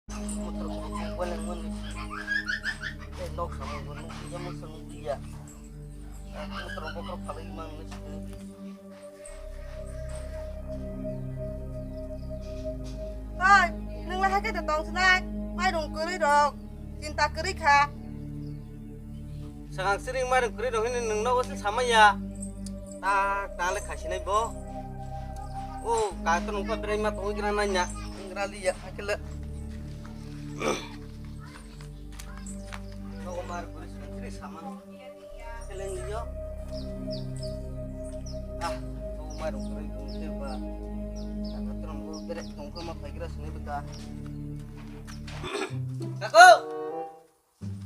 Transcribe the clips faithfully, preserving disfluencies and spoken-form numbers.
Motor ko ko wale ngoni. Eh, nok sama ko nuk ya, motor nuk ya. Motor ko ko phalai mang ni. Oi, nwng le hai khe de tong sinai? Mairung kwrwi rok, chinta kwrwi kha. Sakang siring mairung kwrwi rok hini nwng nogo se samaya. Tak tak le khasinai bo. O, ka to nungkha berai ma tongwi gra nanya. Gra liya, hakele. Nogo mar kwrwi sakang siring sama. Keleng liyo. Ah, nogo mairung kwrwi tongse ba. Taka trom go berai tongkha ma phaigra sini beta. Kako!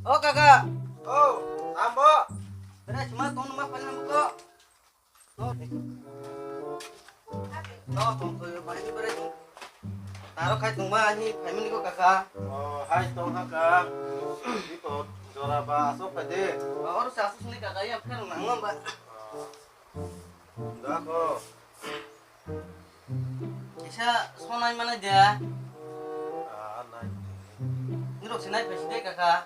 O kaka. O, tambo. Bere sima tong ma phan ko. No. No, tong ko bai ni bere tong. Taro khai tong ma hi family ko kaka. O, hai tong ha ka. Di ko jora ba aso phai de. Or sa aso ni kaka ya pher nang ba. Da ko. Kisa sonai mana dia. Ah, nai. Nirok sinai pesi de kaka.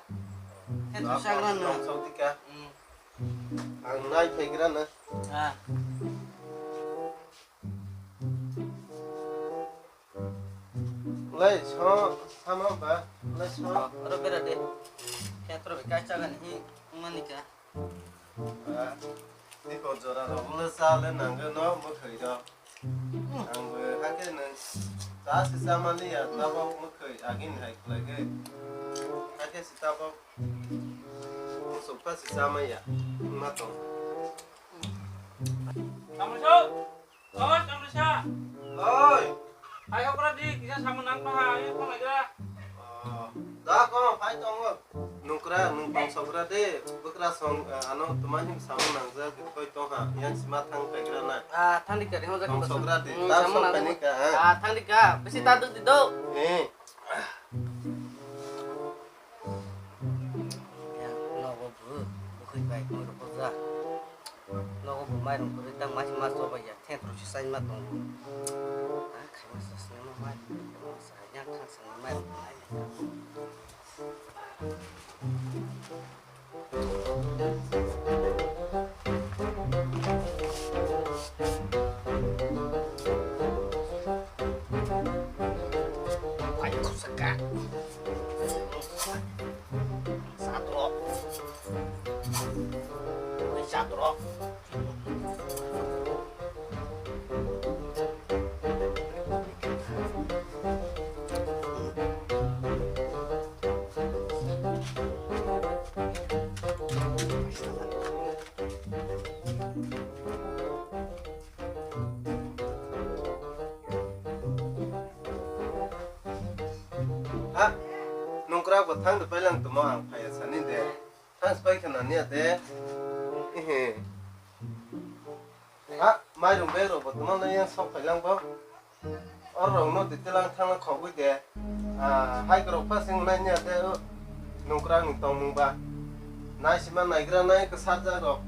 Hetu sagra na. Sok dika. Hmm. Ang nai phegra na. Ah. Lai so sama ba. Lai so. Oro bera de. Khetro be kai chagan hi manika. Niko jora rok le cha le nangwi no mwkhwi rok. Ang bo hakhe nwng cha se cha mani ya, tabok mwkhwi agini hai khlai khe. Hakhe se tabok musuk pha se cha maya. Wngma tong. Tamrisa! Oi, Tamrisa! Oi! Hai, okra di, kisa samung nang paha, ayo phone aja. Oh, da ko, phai tongo. Nukra, nung tong sokra de, bukra song, eh, ano, tuma him samung nang ja, koi tong ha, yang sima thang kaigra na. Ah, thandi ka, ringo ja. Tong sokra de, hmm, ta samung sok nang kani ka, ha. Ah, thandi ka, bisi ta duk di do. Eh. Ya, nogo bu, bukhui bai, koi rokok ja. Nogo bo mairung kwrwi tang mas mas choba ya, thentro se chaima tongo. A khaima sa sini ma mai, sa ya thang sini mairung kwrwi. Ai khosaka. Satro. Satro. Ha, nungkra bo thang de pailang tongmo ang phaiya sani de. Thang se pai khna niya de. Ehe. Ha, mairung bag rok bo tongma le yang sok phailang bo. Oro rok no de telang thang khogwi de. Ah, hai rok pha sing nai niya de. Nungkra ni tongmung ba. Nai sima naigra nai ka sarja rok.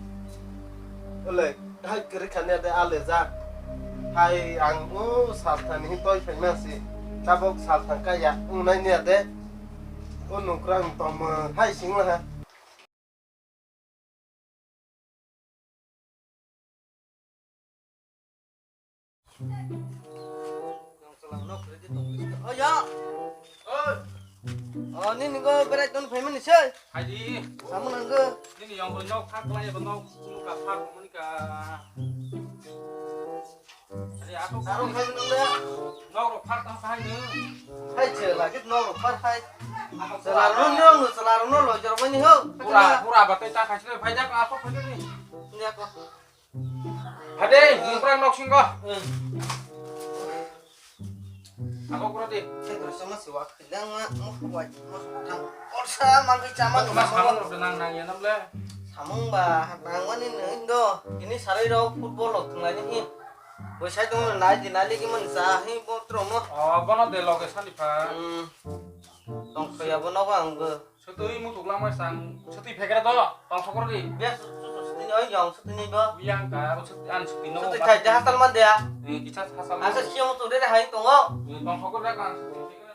Ole, hai kri khania de ale ja. Hai ang o sal thani toi phaima si. Tabok sal thang kaya ung nai niya de. O nungkra ni tongmung hai sing ha. Oh, ya. Oi. Oh, nini go berai ton phaimani se. Haidi. Samung nanggo. Nini yong go nok thak lai go nok ka phak mani ka. Aro khai nung da. Nok rok phar tang phai nung. Hai che lagi nok rok phar hai. Selar rok no no selar rok no lo jor mani ho. Pura pura batai ta khai sile phai jak apa phai ni. Ni ako. Hade, mungkrang nok singko. Ako kura di. Saya terus sama si wak kenyang ma mau kuat mau tang. Orsa mangki caman. Mas kamu udah nang nang ya nam le. Samung ba nang mani nung do. Ini sarai rok football lo tunglai ni. Bwsai tongmani nai di nai ligi man sa hi bo tromo. Oh, bono de loge sani pha. Hmm. Tong khoya bono ko ang go. Sotwi mutuk langmai sang, sotwi phegra do, tong sokro di. Be, sotwi oi yong, sotwi ni bo. Yang ka, aro sotwi, an sotwi no. Sotwi khai de hasal man de ya. Ni kisa hasal. Asa siya mutuk de hai tongo. Ni tong sokro da kan sotwi phegra.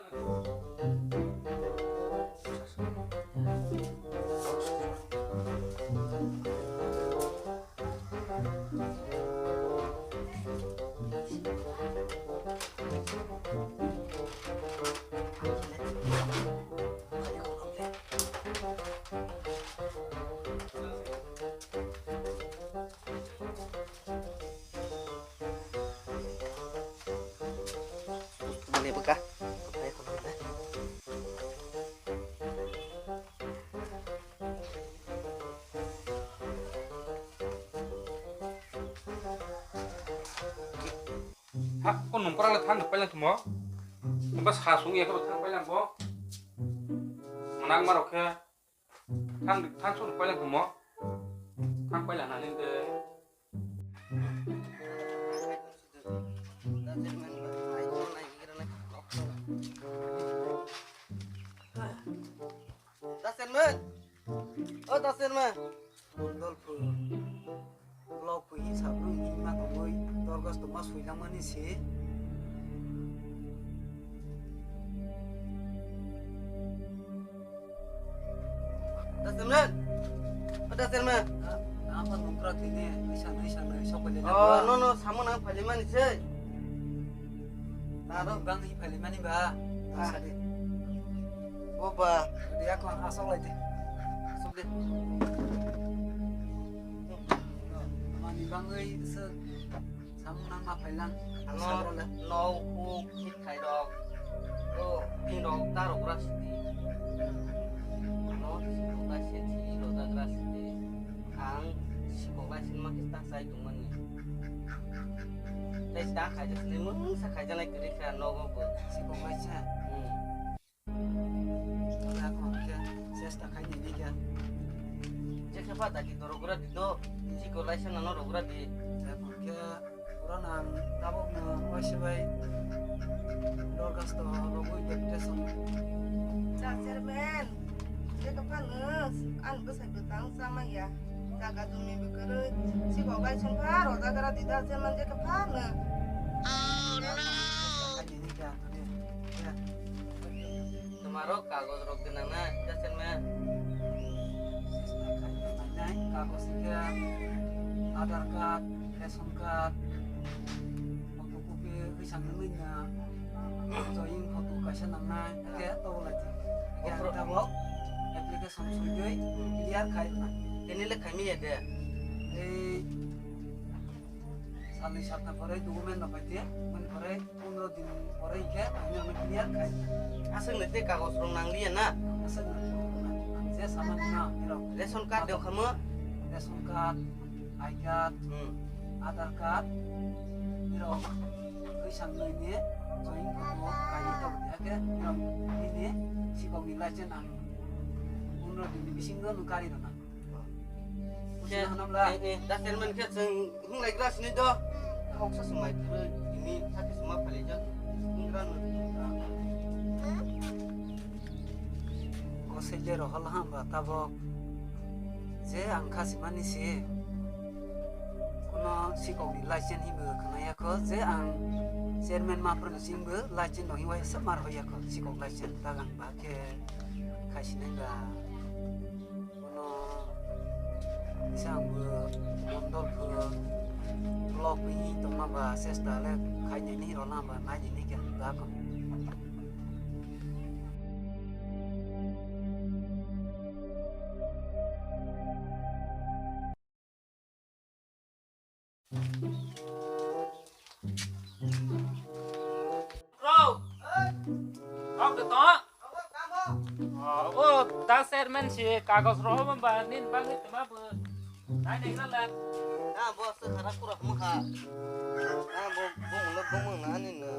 Thak ko nungkora le thang pailang tumo. Ba sa sung ya ko thang pailang bo. Manang marok khe thang thang sung pailang tumo. Thang pailang na ni de. Dasenman. O Dasenman. Dol phu. Lok phu hi sabru hi ma tongoi. Dorgas tongma suilangmani si. Dasenman. O Dasenman. Apa nungkra kini? Nisa nisa nisa pale. Oh, no no, samo nang pale mani se. Taro bang hi pale mani ba. Ah. Sadi. O ba. Dia kon asok lai de. Asok de. Mani bangwi se samung nang ma phailang. Ano no huk hit khai rok. O pin rok ta rok ras di. Ano sikok lai se thi lo da ras di. Ang sikok lai sin ma kis ta sai tong mani. Tai ta khai jas ni mung sa khai janai kri kha nogo bo. Sikok lai se. Hmm. Ora kon khe chesta khai ni ni khe. Je khe pa dagi doro gura di do. Sikok lai se nano rok gura di. Ora kon khe ora nang tabok no oi se bai. Dorgas to rogoi deputation. Chairman, je khe pa no an bwsai bwtang sama ya. Jaga jumi bwkhe rwi sikok lai song pha rojagra dida se man je khe pha no. Chesta khai ni ni khe. Tomaro kagoj rok gwnang na, Dasenman? Nai, kagoj hwnkhe Aadhaar card, ration card, photocopy, kisa nungwi na, join photo kaisa nangnai, hwnkhe tobo lai di. Hwnkhe ang tabok application swiwi clear khai rwna. Tini le khaimi ya de? Ei, salni satna pore document no paite, mani pore pondro din pore hingke ang nang clear khai. Aswk ni tei kagoj rok nang liya na? Aswk ni ang je sama ni na nirok. Ration card de khamo? Ration card, I card, Hmm. Aadhaar card, nirok kwi sang noi ni join photo kai ni tok dia ke nirok nini sikok ni license ang pondro din ni bisingo nung kari rwna. Khe, eh, eh, da chairman khe chwng hwnglai gra sini do. Hoksa swmai phuru ini sakhe swma phali jak. Hwngra no. Ko sejero hol hamba tabok. Je ang khasimani si. Kono sikokni license hibo khwnaya kho je ang chairman maprwng singbo license no hiwai se mar hoya kho sikok license tagang ba khe khaisinai ba. Bono kisa ang bo mondol pho block wi tongma ba chesta le khainani rwna ba nainani khe da kho. Bro. Bro, de to. O, da chairman si kagos roho ba nin bangwi tma bo. Nai nai la. Na bo se khara kura mo kha. Na bo bo mo lo bo mo na ni no.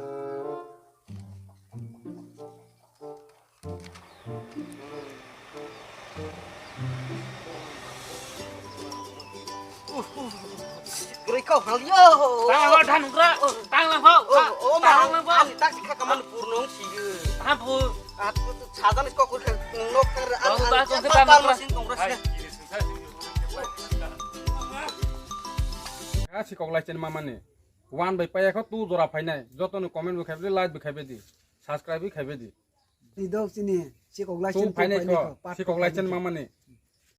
Gurui kau hal yo. Tang lang, tang lang, tang lang, tang lang. Oh, oh, tang lang, ani tak sikha kaman purnong sige. Tang bu. Aku tu sadan kok kur nok kar an an. Tang lang, tang lang. Sikok lai chen mamani. One bai paya kho tu jora phainai. Joto no comment bo khaibdi, like bo khaibdi, subscribe bo khaibdi. Ni dok chini sikok lai chen phainai kho, sikok lai chen mamani.